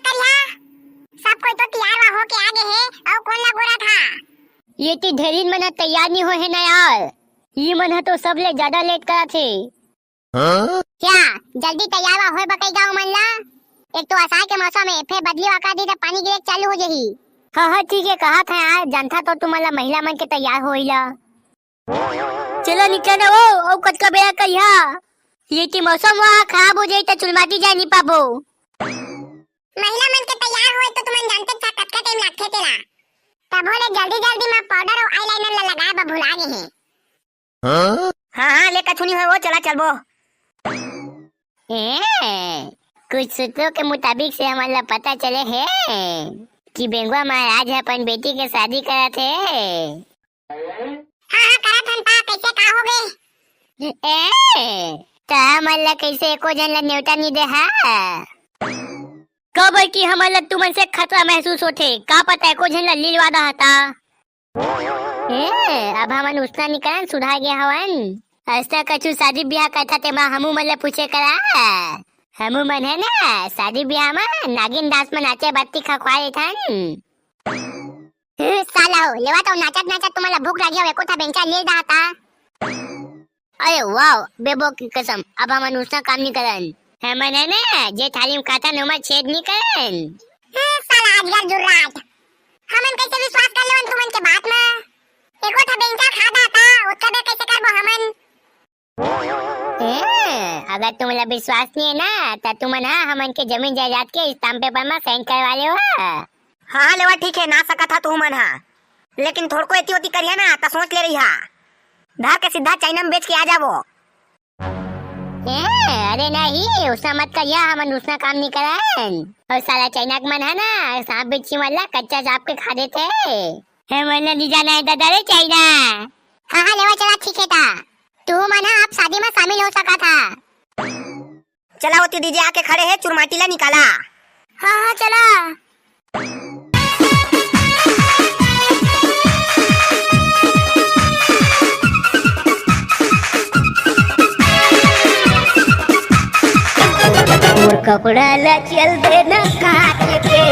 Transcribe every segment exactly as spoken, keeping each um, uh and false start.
करिहा? सब कोई तो तैयार वा होके आ गे हे, अउ कोन ला गोरत हा? ये ती ढेरिन मन ह तैयार नी होए हे ना यार, ये मन ह तो सबले ज्यादा लेट करत हे। हाँ? क्या जल्दी तैयार वा होए बकई गाँव मन ला? एक तो असाय के मौसम हे, फेर बदली वा कर दी त पानी गिरे के चालू हो जाही। हाँ, हाँ, ठीक हे, कहा था यार, जानता तो तुमन ला महिला मन के तैयार होई ला। चलो निकल ना वो, अउ कतका बेरा करिहा? ये कि मौसम वा खराब हो जाई त चुलमाटी जाए नी पाबो। महिला मन के तैयार होए तो तुमन जानते था कतका टाइम लागथे तेला। तभो ले जल्दी जल्दी में पाउडर अउ आईलाइनर ला लगाए बर भुला गे हे। हाँ, हाँ, ले कछु नी होय वो, चला चलबो। ए, कुछ सूत्रों के मुताबिक से हमन ला पता चले हे कि बेंगवा महाराज ह अपन बेटी के शादी करत हे। हाँ, हाँ, करत हन ता, कइसे का हो गे? ए, त हमन ला कइसे एको झन ला नेवता नी दे हा? काबर कि हमन ला तुमन से खतरा महसूस होथे, का पता एको झन ला लिलवा दे हा ता। ए, अब हमन उसना निकलन सुधर गे हवन। अइसना कछु शादी बियाह करथा तेमा हमू मन ला पूछे करा। हमू मन हे ना शादी बियाह मा नागिन dance मा नाचे बत्ती खखवा लेथन। हम्म, साला हो, लेवा तो नाचत नाचत तुमन ला भूख लगी हवे, एको ठा बेंचा ले दे हा ता। अरे वाह, बेबो की कसम, अब हमन उसना काम नी करन। हमन हे ना, जे थाली में खाथन, ओमा छेद नी करन। ए, साला अजगर जुर्राट, हमन कइसे विश्वास कर लेवन तुमन के बात में? एको ठा बेंचा खा दे हा ता, ओतका बेर कइसे करबो हमन? ए, अगर तुमन ला विश्वास नी हे ना, त तुमन हा हमन के जमीन जायदाद के stamp paper में sign करवा लेवा। हाँ, हाँ, लेवा ठीक हे, ना सकत हा तुमन हा, लेकिन थोड़को एती ओती करिहा ना, त सोच ले रहिहा, धर के सीधा चाइना में बेच के आ जाबो। ए, अरे नहीं, उसना मत करिहा, हमन उसना काम नी करन। अउ साला चाइना के मन हे ना, सांप बिच्छी मन ला कच्चा चाप के खा देथे। हमन ला नी जाना हे दादा रे चाइना। हाँ, हाँ, लेवा चला, ठीक हे ता। तुमन हा अब शादी में शामिल हो सकत हा। चला, ओती DJ आके खड़े हे, चुरमाटी ला निकाला। हाँ, हाँ, चला। मोर कपड़ा ला चल देना काच के,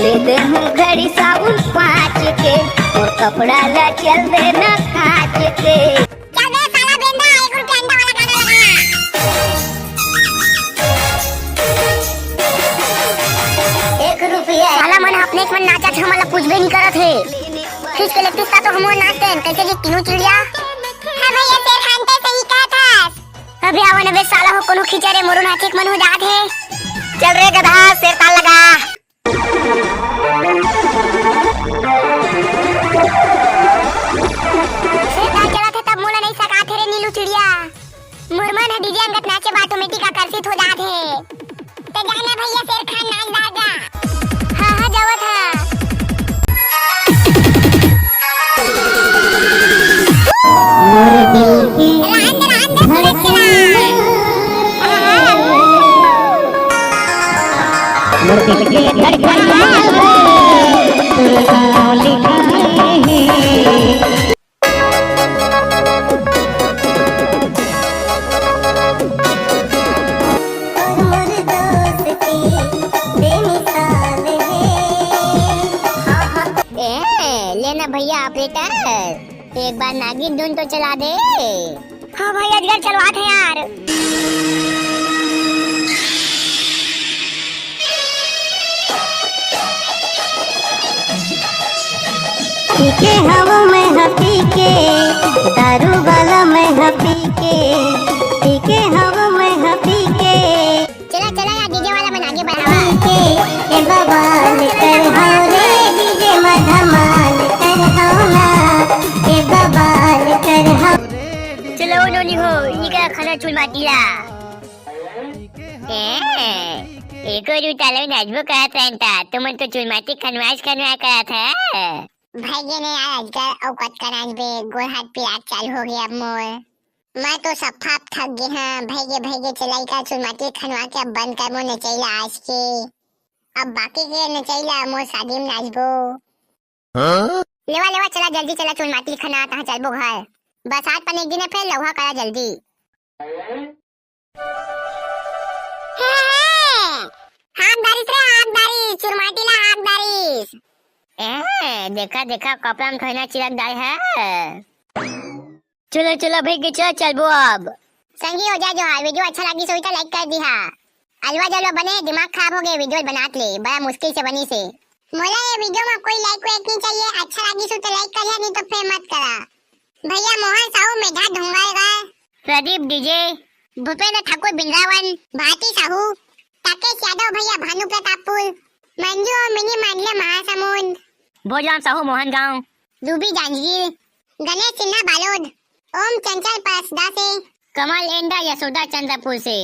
ले दे हूँ घड़ी साबुन पाँच के। मोर कपड़ा ला चल देना काच के। चल बे साला बेंदा, एक रुपया अंडा वाला गाना लगा। एक रुपया। साला मन अपने मन नाचत हे, हमन ला पूछबे नी करत हे। खींच के लेतिस ता तो हमू नाचतेन, कइसे कि तीनों चिड़िया। हाँ भैया, शेर खान ते सही कहत हस। अबे आवा ना बे साला हो, कोनो खींचा रे, मोरो नाचे के मन हो जात हे। चल रे गधा, शेर ताल लगा। शेर ताल चलत हे तब मोला नहीं सकात हे रे नीलू चिड़िया। मोर मन ह DJ अंगत नाचे बर automatic आकर्षित हो जात हे। ते जाना भैया शेर खान नाच दादा। हाँ, हाँ, जावत हा। मोर दिल के रहन दे, रहन दे, धड़कन। मोर दिल के धड़कन। ए, लेना भैया operator, एक बार नागिन धुन तो चला दे। हाँ भाई, अजगर चलवात हे यार। पीके हव मैं ह पीके, दारू वाला मैं ह पीके, पीके हव मैं ह पीके। चला, चला यार, DJ वाला मन आगे बढ़ावा। पीके, ए बवाल कर हव रे, DJ में धमाल कर हव ना, ए बवाल कर हव। चलो नोनी हो, इनका खाना चुल माटी ला। ए, एको दू ताले नाचबो करत रहन ता, तुमन तो चुलमाटी खनवास खनवा करत है। भाई गे ने यार, आजकल औकात का नाच बे, गोड़ हाथ पिरात चालू हो गया अब मोर। मैं तो सफा थक गे हाँ, भाई गे, भाई गे, चलाई का चुलमाटी खनवा के अब बंद कर मोर नचैला आज के। अब बाकी के नचैला मोर शादी में नाचबो। हाँ? लेवा, लेवा, चला जल्दी चला चुलमाटी खना, तहाँ चलबो घर। बरसात पन एक दिन है, फिर लौहा करा जल्दी। हे, हे, हाथ बारिश रे, हाथ बारिश। ए, देखा, देखा, कपड़ा में थोड़ी ना चिरक डाले हे। चलो, चलो, भाई के चल, चलबो अब। संगी हो जा जो हा, video अच्छा लागिस होही त like कर दिहा। अलवा जलवा बने, दिमाग खराब हो गए video बनात ले, बड़ा मुश्किल से बनिस हे। मोला ये video में कोई like वाइक नहीं चाहिए, अच्छा लागिस होही त like कर दिहा, नहीं तो फिर मत करा। भैया मोहन साहू मेधा ढोंगरगढ़, प्रदीप DJ, भूपेंद्र ठाकुर बिंद्रावन, भारती साहू, राकेश यादव भैया भानु प्रतापपुर, मंजू और मिनी मांडले महासमुंद, भोजराम साहू मोहन गांव, रूबी जांजगीर, गणेश सिन्हा बालोद, ओम चंचल परसदा से, कमल एंडा यशोदा चंद्रपुर से।